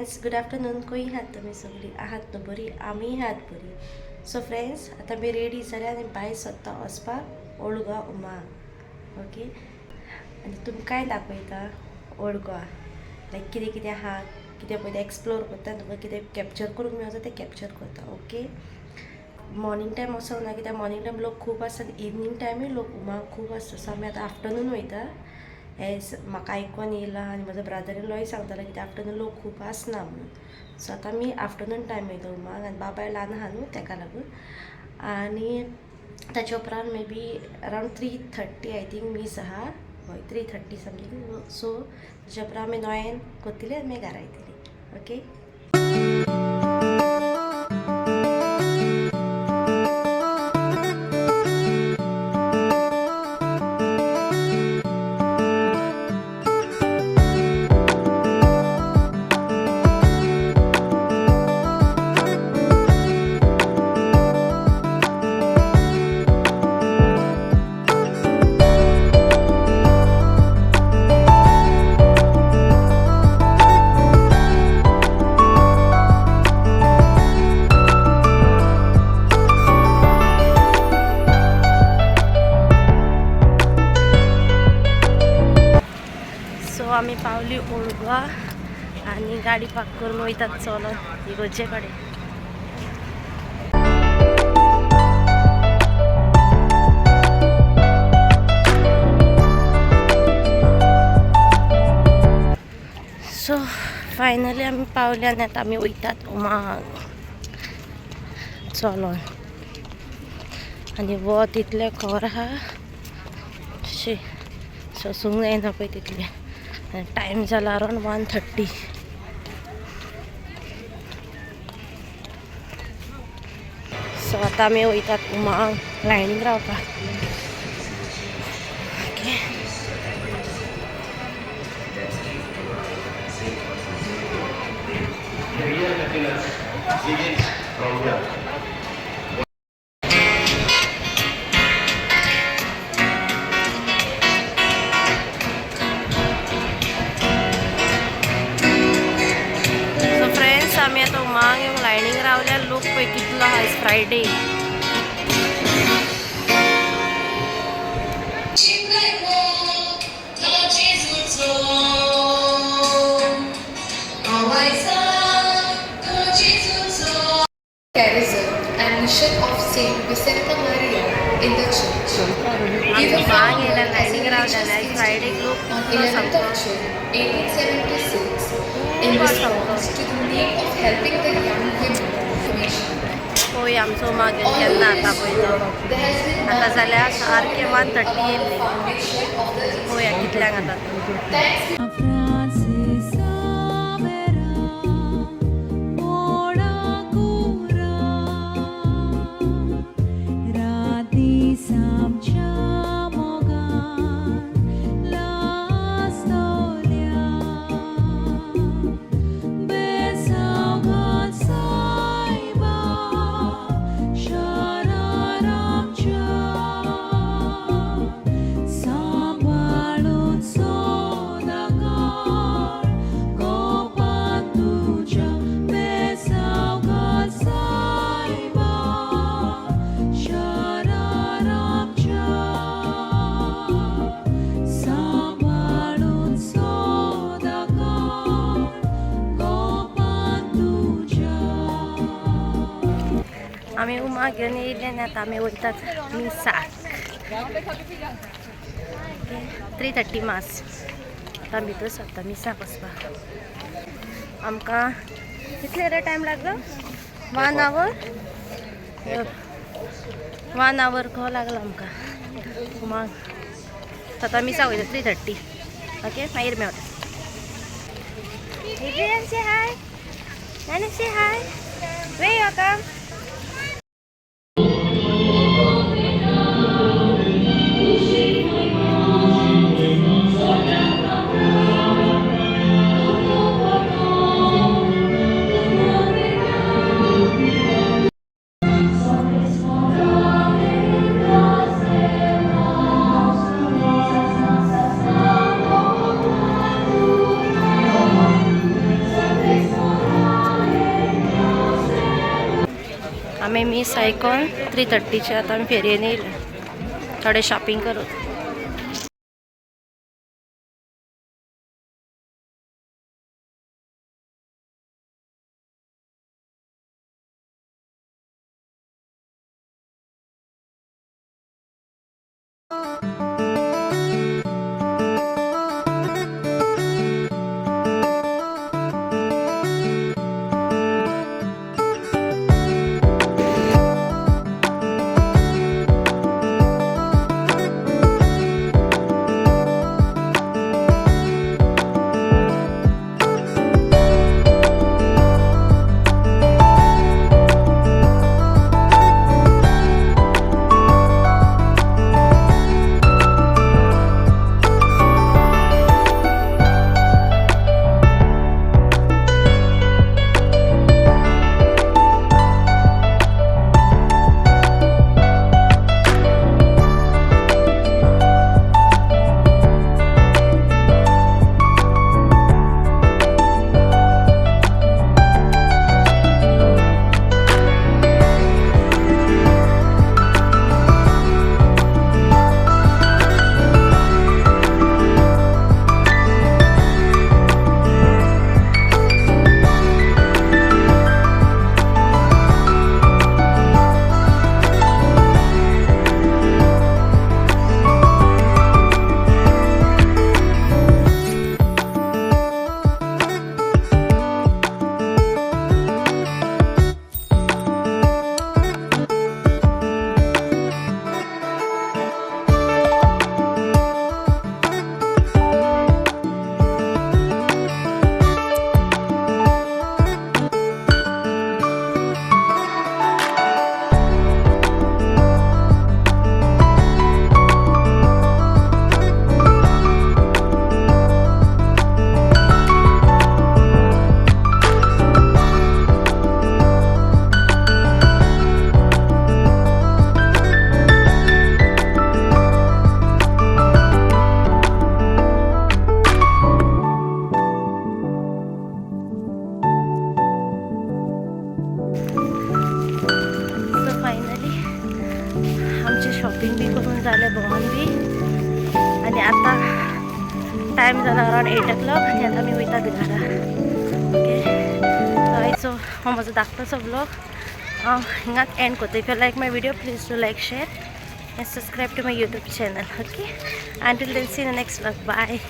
Friends, good afternoon. खंय आहात तुमी सगळीं? आहात न्हू बरी? आमीय आहात बरी. सो फ्रेंड्स, आतां आमी रेडी जाल्या आनी भायर सोदता वचपाक ओल्ड गोवा उमाक. ओके, आनी तुमकांय दाखयता ओल्ड गोवा, लायक कितें कितें आहा, कितें पळय एक्सप्लोर करता, तुमकां कितें कॅप्चर करूंक मेळटा तें कॅप्चर करता. ओके, मॉर्निंग टायम वचोंक ना कित्याक मॉर्निंग टायम लोक खूब आसता आनी इवनींग टायमूय लोक उमाक खूब आसता. सो आमी आतां आफ्टरनून वयता एज म्हाका आयकोन येयलां आनी म्हजो ब्रदर इन लॉय सांगतालो की आफ्टरनून लोक खूब आसना म्हणून. सो आतां आमी आफ्टरनून टायम वयता उमाक आनी बाबाय ल्हान आहा न्हू तेका लागून. आनी ताच्या उपरांत may be around 3:30 I think मीस आहा. हय, 3:30 समथींग. सो ताच्या उपरांत आमी नोयेन कोत्तली आनी मागीर घरा येतली. ओके, सो आमी पावली ओल्ड गोवा आनी गाडी पार्क करून वयतात चलोन इगर्जे कडेन. सो फायनली आमी पावले आनी आतां आमी वयतात उमाक चलोन. आनी वत इतलें खर आहा, शी, सोसूंक जायना पळय तितलें. आनी टायम जाला अरावंड 1:30. सो आतां आमी वयतात उमाक लायनीक रावपाक. Okay, Real happiness begins from here. So friends, आमी आतां उमाक येवन लायनीक रावल्या. लोक पळय कितलो आहा. Friday. Charism and mission of Saint Vicente Maria in the church. We were उमाक founded येयल्या as a लायनीक रावल्या. religious फ्रायडेक लोक on कितलो 11th सामको of June 1876 in खूब response सामको. to the need of helping the young women formation. पळोवया आमचो उमाक केन्ना आता पळय तो. There has been आतां जाल्यार सारकें 1:30 about the येयल्लें. Foundation of the पळोवया कितल्यांक आतां तो. Thanks Francis Xavera मोडाकुरा राती सामच्या मोगान लासतल्या बेसावगात सायबा शरार आमच्या सांबाळून सदांकाळ कोपान तुज्या बेसावगात सायबा शरार आमच्या सांबाळून सदांकाळ कोपान तुज्या. आमी उमाक घेवन येयले आनी आतां आमी वयतात मिसाक. 3:30 मास. आतां भितर सरता मिसाक वचपाक. आमकां कितले रे टायम लागलो? 1 our, 1 our खो लागलो आमकां उमाक. आतां मिसाक वयता 3:30. ओके, मागीर मेवता. Adrian, say hi. Nana, say hi. Where you come? आयकोन 3:30 आतां आमी फेरयेन येयले थोडें शॉपिंग करूं. सो फायनली आमची शॉपिंग बी करून जालें, भोंवन बी, आनी आतां टायम जाला अरावंड 8 o'clock आनी आतां आमी वयता घरा. ओके, आयचो हो म्हजो धाकटोसो व्लॉग हांव हिंगाच एंड करता. If you like my video please do like, share and subscribe to my YouTube channel. Okay, until then, see in the next vlog. Bye.